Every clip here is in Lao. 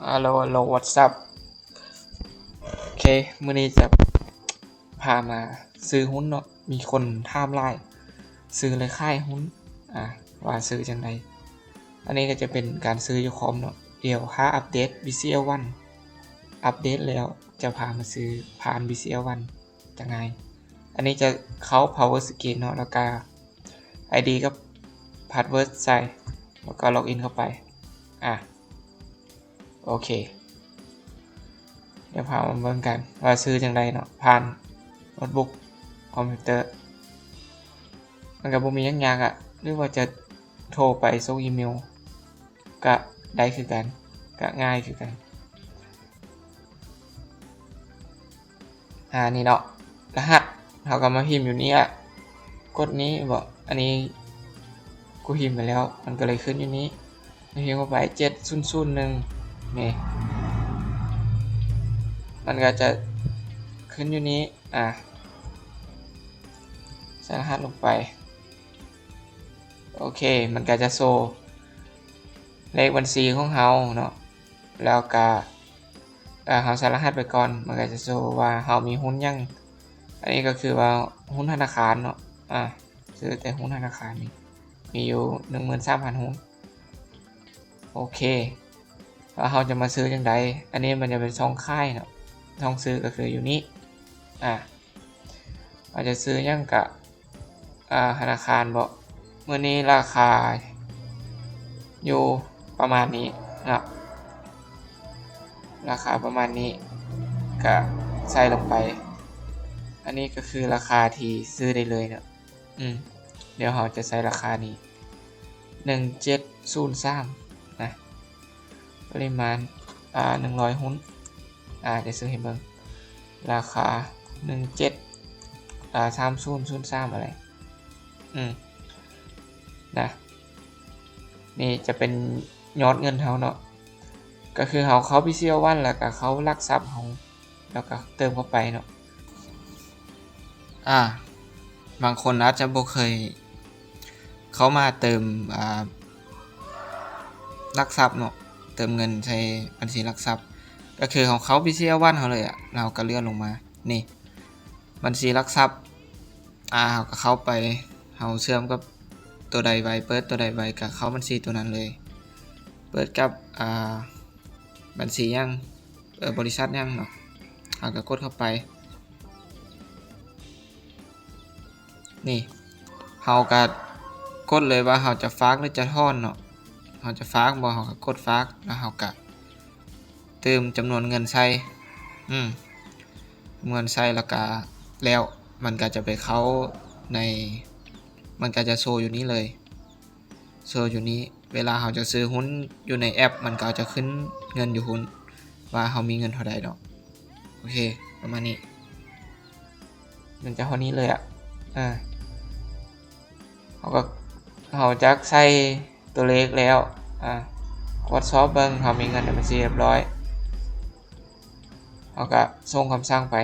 Hello Hello What's up ໂອເຄ ມື້ນີ້ຈະພາມາຊື້ຫຸ້ນເນາະ ມີຄົນຖາມຫຼາຍ ຊື້ແລະຂາຍຫຸ້ນ ອາ ວ່າຊື້ຈັ່ງໃດ. ອັນນີ້ກໍຈະເປັນການຊື້ຢູ່ຄອມເນາະ ດຽວຖ້າອັບເດດ BCL One ອັບເດດແລ້ວຈະພາມາຊື້ຜ່ານ BCL One ຈະງ່າຍ. ອັນນີ້ຈະເຂົ້າ Power Screen ເນາະ ແລ້ວກະ ID ກັບ password ໃສ່ ແລ້ວກໍ login ເຂົ້າໄປ ອາ ໂອເຄ ດຽວພາມາເບິ່ງກັນວ່າຊື້ຈັ່ງໃດເນາະ ຜ່ານໂນ້ດບຸກ ຄອມພິວເຕີ ມັນກໍບໍ່ມີຫຍັງຍາກອະ ຫຼືວ່າຈະໂທໄປສົ່ງອີເມວ ກະໄດ້ຄືກັນ ກະງ່າຍຄືກັນ. ອາ ນີ້ເນາະ ລະຫັດ ເຮົາກໍມາພິມຢູ່ນີ້ອະ ກົດນີ້ເບາະ ອັນນີ້ກູພິມໄປແລ້ວ ມັນກໍເລີຍຂຶ້ນຢູ່ນີ້ ພິມເຂົ້າໄປ ເຈັດສູນສູນໜຶ່ງ ນີ້ ມັນກໍຈະຂຶ້ນຢູ່ນີ້ ອາ ໃສ່ລະຫັດລົງໄປ ໂອເຄ ມັນກໍຈະໂຊເລກບັນຊີຂອງເຮົາເນາະ ແລ້ວກະ ເອີ ເຮົາໃສ່ລະຫັດໄປກ່ອນ ມັນກໍຈະໂຊວ່າເຮົາມີຫຸ້ນຫຍັງ ອັນນີ້ກໍຄືວ່າຫຸ້ນທະນາຄານເນາະ ອາ ຊື້ແຕ່ຫຸ້ນທະນາຄານນີ້ ມີຢູ່ໜຶ່ງໝື່ນສາມພັນຫຸ້ນ. ໂອເຄ ແລ້ວເຮົາຈະມາຊື້ຈັ່ງໃດ? ອັນນີ້ມັນຈະເປັນຊ່ອງຂາຍເນາະ ຊ່ອງຊື້ກໍຄືຢູ່ນີ້ ອາ ເຮົາຈະຊື້ຫຍັງກະ ອາ ທະນາຄານເບາະ ມື້ນີ້ລາຄາຢູ່ປະມານນີ້ເນາະ ລາຄາປະມານນີ້ ກະໃສ່ລົງໄປ ອັນນີ້ກໍຄືລາຄາທີ່ຊື້ໄດ້ເລີຍເນາະ ອືມ ດຽວເຮົາຈະໃສ່ລາຄານີ້ ໜຶ່ງເຈັດສູນສາມ ນະ ປະລິມານ ອາ ໜຶ່ງຮ້ອຍຫຸ້ນ ອາ ຈະຊື້ໃຫ້ເບິ່ງ ລາຄາ ໜຶ່ງເຈັດ ອາ ສາມສູນສູນສາມ ອະໄລ ອືມ ນະ ນີ້ຈະເປັນຍອດເງິນເຮົາເນາະ ກໍຄືເຮົາເຂົ້າ BCL One ແລ້ວກໍເຂົ້າຫຼັກຊັບເຮົາ ແລ້ວກໍເຕີມເຂົ້າໄປເນາະ ອາ ບາງຄົນອາດຈະບໍ່ເຄີຍເຂົ້າມາເຕີມ ອາ ຫຼັກຊັບເນາະ ເຕີມເງິນໃສ່ບັນຊີຫຼັກຊັບ ກໍຄືເຮົາເຂົ້າ BCL One ເຮົາເລີຍອະ ແລ້ວເຮົາກໍເລື່ອນລົງມາ ນີ້ ບັນຊີຫຼັກຊັບ ອາ ເຮົາກໍເຂົ້າໄປ ເຮົາເຊື່ອມກັບຕົວໃດໄວ ເປີດຕົວໃດໄວ ກໍເຂົ້າບັນຊີຕົວນັ້ນເລີຍ ເປີດກັບ ອາ ບັນຊີຫຍັງ ເອີ ບໍລິສັດຫຍັງເນາະ ເຮົາກໍກົດເຂົ້າໄປ ນີ້ ເຮົາກໍກົດເລີຍວ່າເຮົາຈະຝາກ ຫຼື ຈະຖອນເນາະ ເຮົາຈະຝາກບໍ່ ເຮົາກໍກົດຝາກ ແລ້ວເຮົາກໍຕື່ມຈຳນວນເງິນໃສ່ ອືມ ຈຳນວນໃສ່ ແລ້ວກໍແລ້ວ ມັນກໍຈະໄປເຂົ້າໃນ ມັນກໍຈະໂຊຢູ່ນີ້ເລີຍ ໂຊຢູ່ນີ້ ເວລາເຮົາຈະຊື້ຫຸ້ນຢູ່ໃນແອັບ ມັນກໍຈະຂຶ້ນເງິນຢູ່ຫຸ້ນ ວ່າເຮົາມີເງິນເທົ່າໃດເນາະ ໂອເຄ ປະມານນີ້ ມັນຈະເທົ່ານີ້ເລີຍອະ ອາ ເຮົາກໍ ເຮົາຈັກໃສ່ຕົວເລກແລ້ວ ອາ ກວດສອບເບິ່ງ ເຮົາມີເງິນໃນບັນຊີຮຽບຮ້ອຍ ເຮົາກໍສົ່ງຄຳສັ່ງໄປ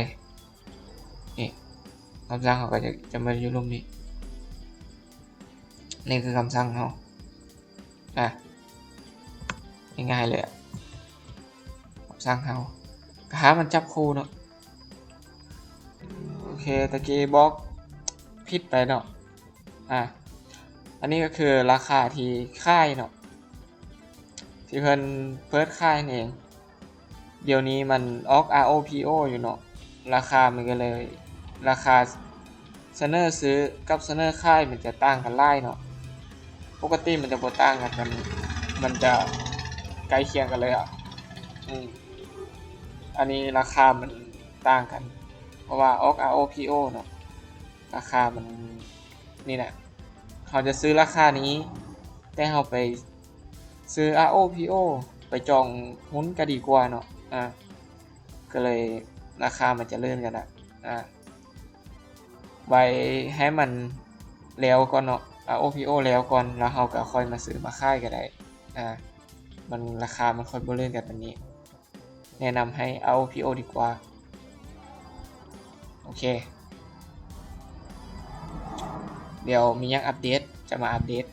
ນີ້ ຄຳສັ່ງເຮົາກໍຈະ ຈະມາຢູ່ລຸ່ມນີ້ ນີ້ຄືຄຳສັ່ງເຮົາ ອາ ງ່າຍໆເລີຍ ຄຳສັ່ງເຮົາ ຖ້າມັນຈັບຄູ່ເນາະ ໂອເຄ ຕະກີ້ບອກຜິດໄປເນາະ ອາ ອັນນີ້ກໍຄືລາຄາທີ່ຂາຍເນາະ ທີ່ເພິ່ນເປີດຂາຍນັ້ນເອງ ດຽວນີ້ມັນອອກ ROPO ຢູ່ເນາະ ລາຄາມັນກໍເລີຍ ລາຄາສະເໜີຊື້ກັບສະເໜີຂາຍມັນຈະຕ່າງກັນຫຼາຍເນາະ ປົກກະຕິມັນຈະບໍ່ຕ່າງກັນ ມັນ ມັນຈະໃກ້ຄຽງກັນເລີຍອະ ອືມ ອັນນີ້ລາຄາມັນຕ່າງກັນ ເພາະວ່າອອກ ROPO ເນາະ ລາຄາມັນ ນີ້ນະ ເຮົາຈະຊື້ລາຄານີ້ ແຕ່ເຮົາໄປຊື້ ROPO ໄປຈອງຫຸ້ນກໍດີກວ່າເນາະ ອາ ກໍເລີຍລາຄາມັນຈະເລື່ອນກັນນະ ອາ ໄວ້ໃຫ້ມັນແລ້ວກ່ອນເນາະ ROPO ແລ້ວກ່ອນ ແລ້ວເຮົາກໍຄ່ອຍມາຊື້ມາຂາຍກໍໄດ້ ອາ ມັນ ລາຄາມັນຄ່ອຍບໍ່ເລື່ອນກັນປານນີ້. ແນະນຳໃຫ້ເອົາ ROPO ດີກວ່າ. ໂອເຄ ດຽວມີຫຍັງອັບເດດ ຈະມາອັບເດດ